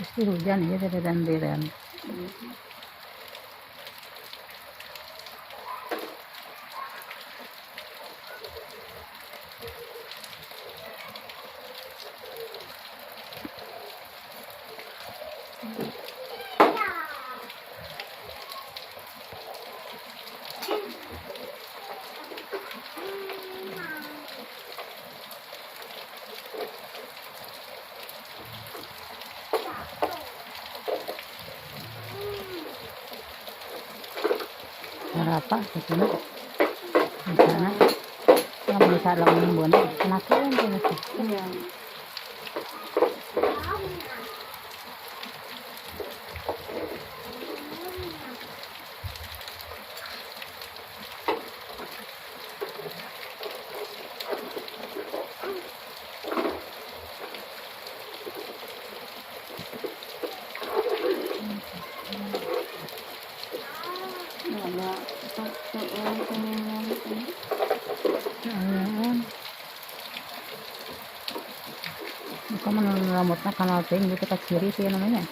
Pasti hujan ya dari. Apa gitu misalnya nggak bisa lamun bonek penasaran tuh. Iya. Kamu rambutnya kanal ting gitu ke kiri sih namanya.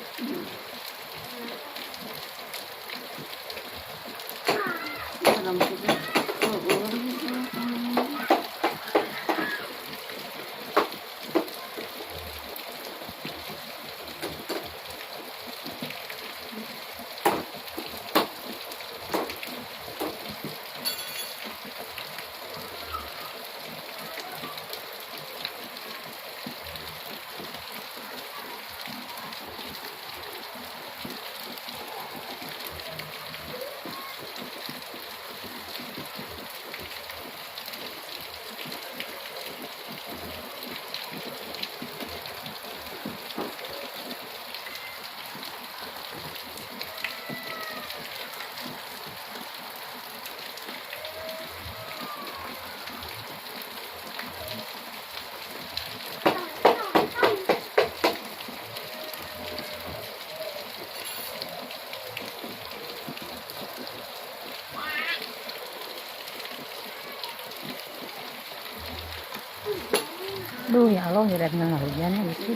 Duh ya Allah, ya nggak hujan ya gitu.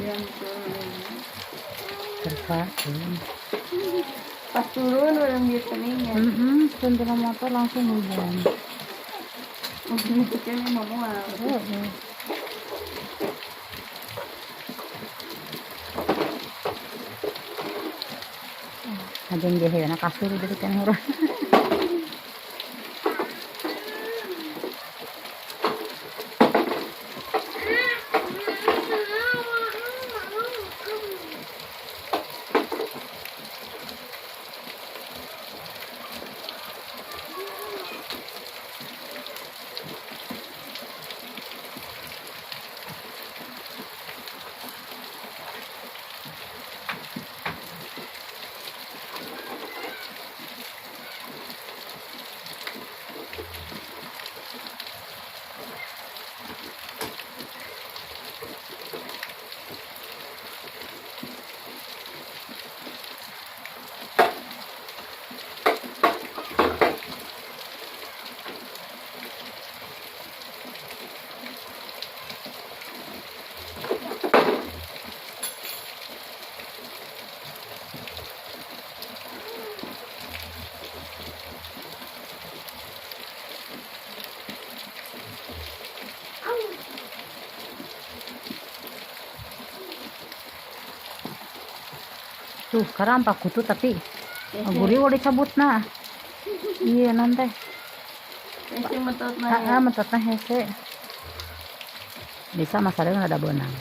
Terpa. Pas turun orang dia keningnya. Turun motor langsung hujan. Hujannya mau mual. Ajeng jehe na kasur jadi kan huruf. Tuh, sekarang pak kutu tapi gurih udah cabut nah. Iya nanti. Hese metotna. Heeh, metotna hese. Bisa masalahnya ada bonang.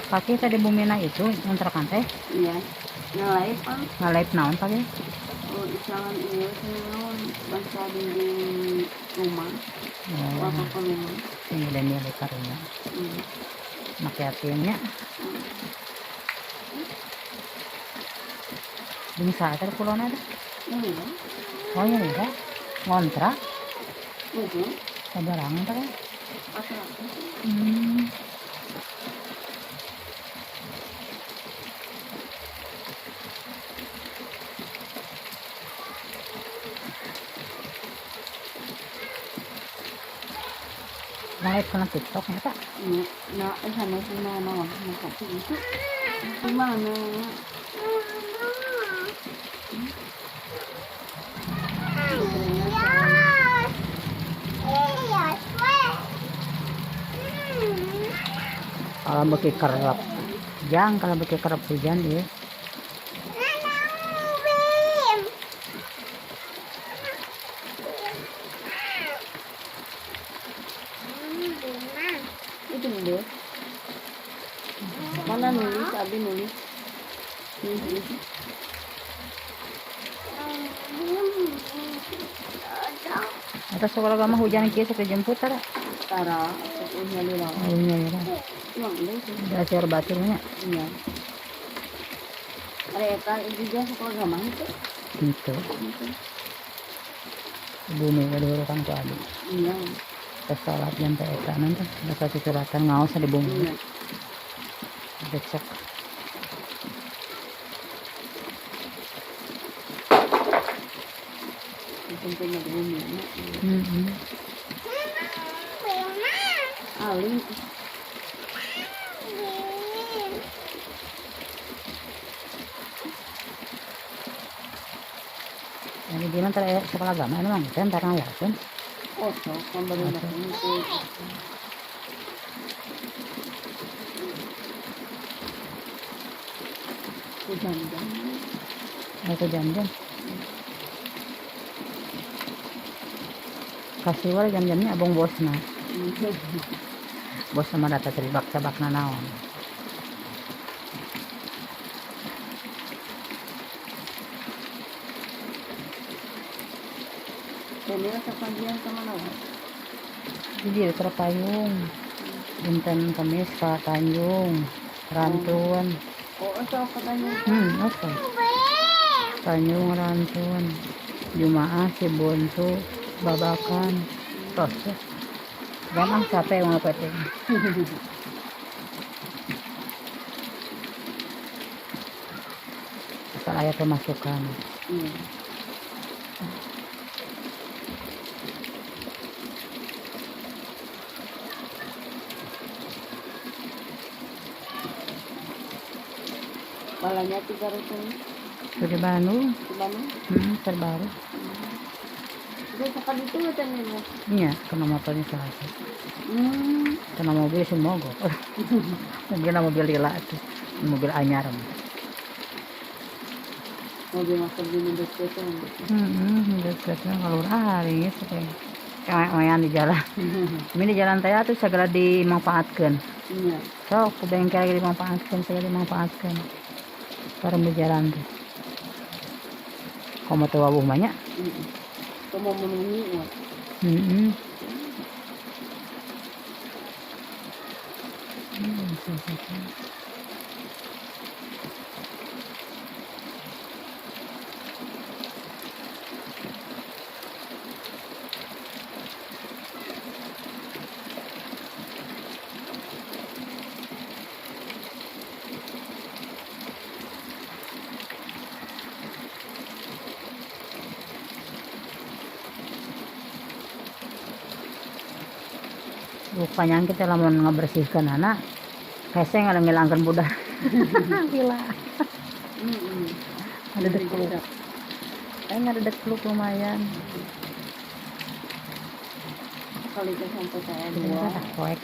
Pake tadi bumina itu kontrakan teh. Iya. Nge-live kan. Nge-live naon pake? Oh, misalkan iya naon bangsa dinding rumah. Oh. Apa ke rumah. Ini dan dia karunya. Make yatimnya. Bung saat kulona ada. Iya. Oh iya iya. Ngontrak. Heeh. Sabarangan teh. Live kena TikTok ya Pak? Iya, nah, sana sih mana nah kopi itu gimana? Kalau beki kerap, jang kalau beki kerap hujan ya. Itu deh. Mana nulis? Abi nulis. Nulis. Atau sekolah kamu hujan kieu sok dijemput tara? Tara, sok nyalira. Oh nyalira. Emang udah sih. Udah siar baturnya. Iya. Ada eta juga sekolah agama itu. Gitu. Bumi waduh kan ku abi. Iya. Tes sholat jam teh eta nanti bahasa cucuratan ngaos di bumi. Iya. Becek. Pentingnya di bumi. Ali. Jadi dia nanti sekolah agama ini mang teh ntar ngayakeun. Oh, sok kan baru datang itu. Jam-jam. Itu jam-jam. Kasih wae jam-jamnya abang bosna. Bos sama data teribak cabak nanaon. Jadi kapan kemana? Jadi terpayung. Dinten Kamis ke Tanjung, Rantun. Oh, so ke Tanjung. Oke. Tanjung Rantun. Jumaah Cibuntu, Babakan. Tos. Dan ah capek mau pete. Asal aya pemasukan. Iya. Balanya 300. Dari Bandung. Di Bandung? Terbaru. Udah sekali itu macam ini. Iya, kena motornya salah satu. Kena mobil semua mogok. Mobil lila tuh. Mobil anyar. Mobil masuk di deket itu. Deketnya kalau hari kayak kayak di jalan. Ini di jalan teh tuh segera dimanfaatkan. Iya. So, ke bengkel dimanfaatkan, segera dimanfaatkan. Para berjalan tuh. Komo teu wawuh mah nya. Komo memenuhi mah. Rupanya kita lamun ngabersihkeun anak hese ngalangkeun budak. Gila. Ada dekluk. Kayaknya ada dekluk lumayan. Kali itu sampai saya dua. Poek.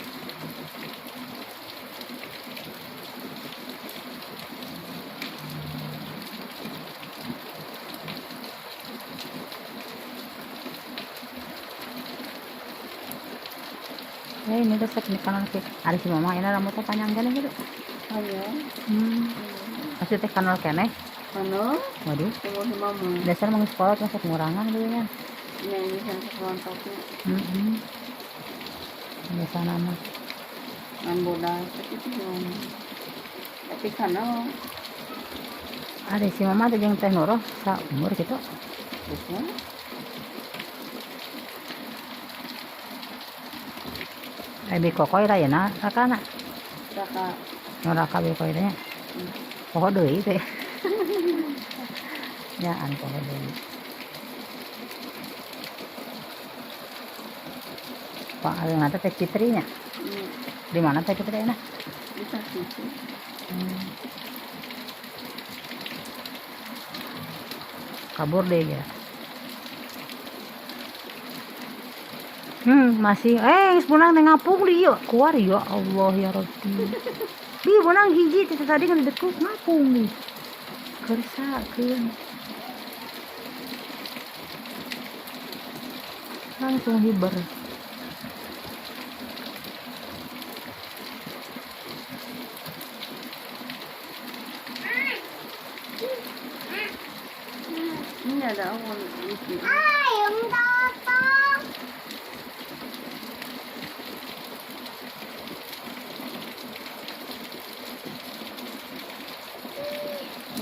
Ini resep nih kanan sih. Ada si mama ini rambutnya panjang gini gitu. Hanya. Masih teh kanal keneh. Kanal. Waduh. Tunggu si mama. Dasar mau sekolah masuk ngurangan gitu ya. Iya, ini sampai kelompoknya. Biasa nama. Ngan bodas tapi itu mama. Tapi kanal. Ada si mama teh jeung Teh Nuroh saumur gitu. Betul. Bi kokoy rayana rakana. Raka. Nu raka bi kokoy teh. Poho deui teh. Ya an poho deui. Pak Alina teh Fitrinya. Di mana Teh Fitri enak? Di situ. Kabur deh ya. Masih geus beunang teh ngapung di ieu. Keluar ya Allah ya Rabbi. Bi beunang hiji teh tadi kan didekuk ngapung di. Kersakeun. Langsung hiber. Ini ada awan itu. Ayo,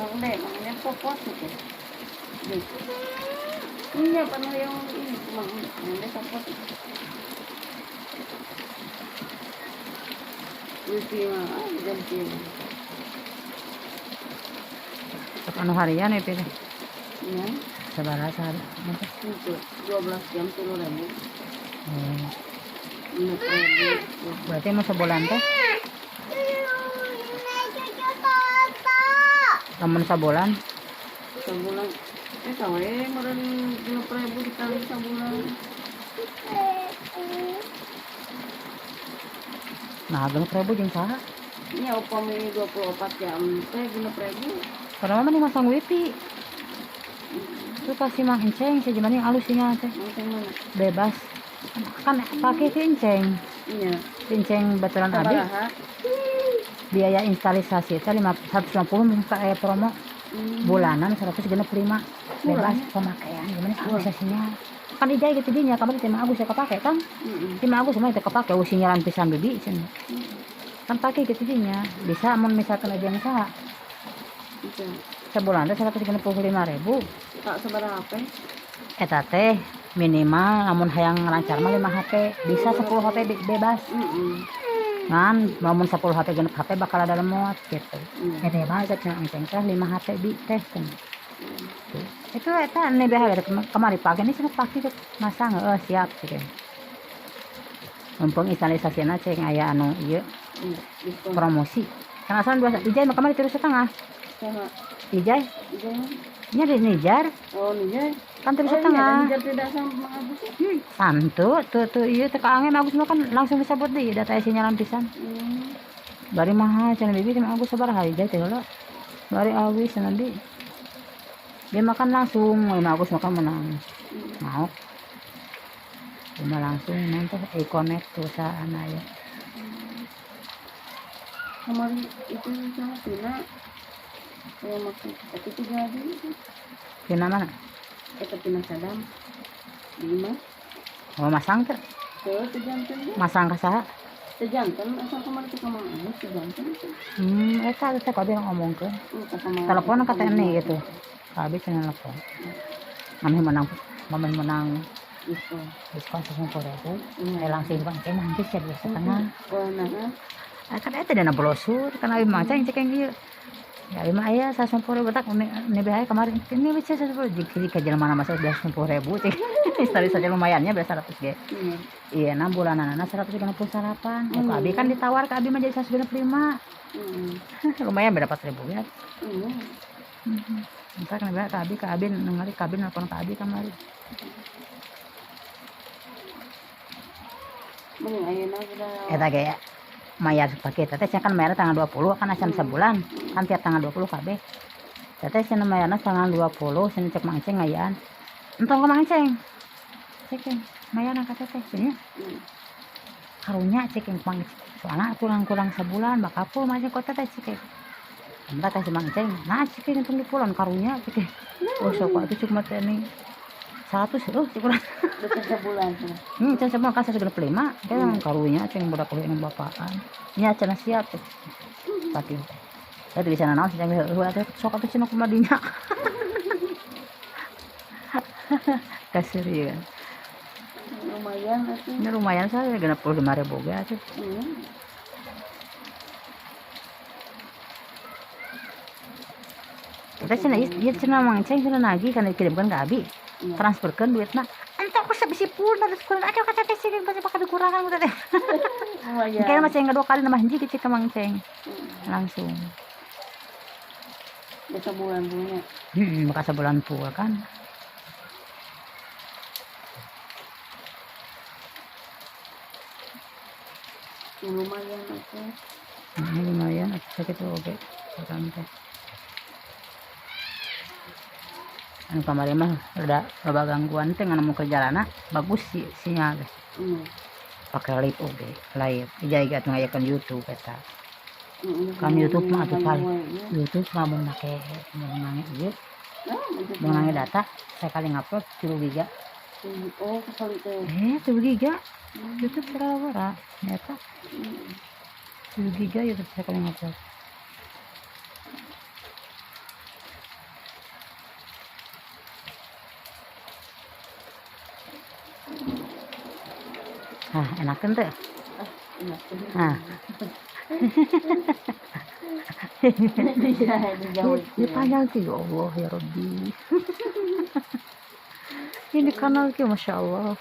Mang De popot itu. Nih. Ini apa yang ini Mang De popot. Wifi mah ganti. Sok anu harian ya teh. Iya. Sabaraha sehari? Itu 12 jam 3.000. Berarti mau sebulan teh? Lamun sabulan? Sabulan. Sawe meureun 6.000 dikali sabulan. Nah, 6.000 jeung saha? Nya upami 24 jam teh 6.000. Padahal mah masang wifi. Itu pasti Mang Enceng, sebenarnya alus sinyal teh. Bebas. Kan pakai si Enceng. Iya. Si Enceng baturan abi. Biaya instalisasi itu 150 kayak promo. Bulanan 165. Bebas pemakaian gimana alus sinyal. Kan ijai gitu dinya kamari teh Mang Agus ya kepake kan? Si Mang Agus mah teh kepake eueuh sinyalan pisan bibi cenah. Kan pakai gitu dinya. Bisa mun misalkan aja yang saha. Sebulan teh 165.000. Tak sabaraha HP? Eta teh minimal lamun hayang lancar mah 5 HP, bisa 10 HP bebas. Ngan lamun 10 HP genep HP bakal ada lemot gitu. Eta mah cek cenah teh 5 HP bi teh cenah. Itu eta nih BH kemari pagi ini cenah pagi cek masang heeh siap cek. Mumpung instalisasina cek aya anu ieu promosi. Kan asal 2 ijai mah kamari 3,5. Ijai? Nya di Nijar. Oh, Nijar. Kan 3,5. Nijar tidak sama Mang Agus. Santu tuh ieu teh ka angin Agus mah kan langsung disebut deui data sinyalan pisan. Bari mahal cenah bibi teh Mang Agus sabaraha ijai teh heula. Bari awis cenah bi. Dia makan langsung, Mang Agus makan menang. Mau. Dia langsung nanti e-connect perusahaan aya. Kemarin itu sama Tina. Saya makan tapi itu jadi. Tina mana? Itu Tina Sadam. Di imah. Oh, masang teh. Tuh, teu janten. Masang ka saha? Teu janten asal kemarin teh ka Mang Agus teu janten. Eta teh kabeh ngomongkeun. Telepon ka teh ini gitu. Kabeh cenah telepon. Mameh menang diskon. Diskon 150.000. Langsung Bang Ceng nanti sia 2,5. Oh, nah. Kan eta dana brosur kan abi mah ceng cek ieu. Ya abi mah aya 150.000 tak ni BH kemarin ini bisa 150 jika jelema mana masa 150.000 cek. Instalisasi lumayannya biasa 100 ge. Iya, 6 bulananana 168. Ya ku abi kan ditawar ke abi mah jadi 165. Lumayan beda 4.000 ya. Entar kan ke abi ke abi ningali ke abi nelpon ke abi kamari. Mending ayeuna udah. Eta ge mayar pakai teteh cenah kan mayarna tanggal 20 kan acan sebulan kan tiap tanggal 20 kabeh. Teteh cenah mayarna tanggal 20 cenah cek Mang Ceng ngayaan. Entong ka Mang Ceng. Cek mayarna ka teteh cenah. Karunya cek yang pang soalnya kurang-kurang sebulan bakal full masih kota teh cek. Entah kasih Mang Ceng, nah cek yang tunggu pulang karunya cek. Oh sok atuh cek mah teh nih 100 oh cek urang. Dekat sebulan. Can sebulan kan 165, kan karunya cek budak kuliah yang bapaan. Nya cenah siap cek. Tapi saya tuh bisa nanaon sih ceng heueuh atuh sok atuh cenah kumaha dinya. Kasih Lumayan atuh. Ini lumayan saya 65.000 ge atuh. Kita cenah ieu cenah Mang Ceng cenah nagih kana dikirimkeun ka abi. Iya. Transferkeun duitna. Entah aku sabisi pulna terus kurang aduh kata teh sih pasti bakal dikurangan kata teh. Lumayan. Kayaknya masih yang kedua kali nambah hiji cek ke Mang Ceng. Langsung. Udah sebulan punya. Maka sebulan full kan. Lumayan atuh. Ini lumayan atuh sakitu oge. Urang teh. Anu kamari mah rada loba gangguan teh ngan mau ke jalana bagus sih sinyal teh. Pakai live oge, live. Ijai ge atuh ngayakeun YouTube eta. Kan YouTube mah atuh paling YouTube mah mun make mun ngange ieu. Mun ngange data sekali ngupload 3 giga. Oh, sekali teh. 3 giga. YouTube berapa? Nyata. 3 giga YouTube sekali ngupload. Ah, enakan tuh. Ah. Ini panjang sih, ya Allah ya Rabbi. Ini kanal ki, Masya Allah.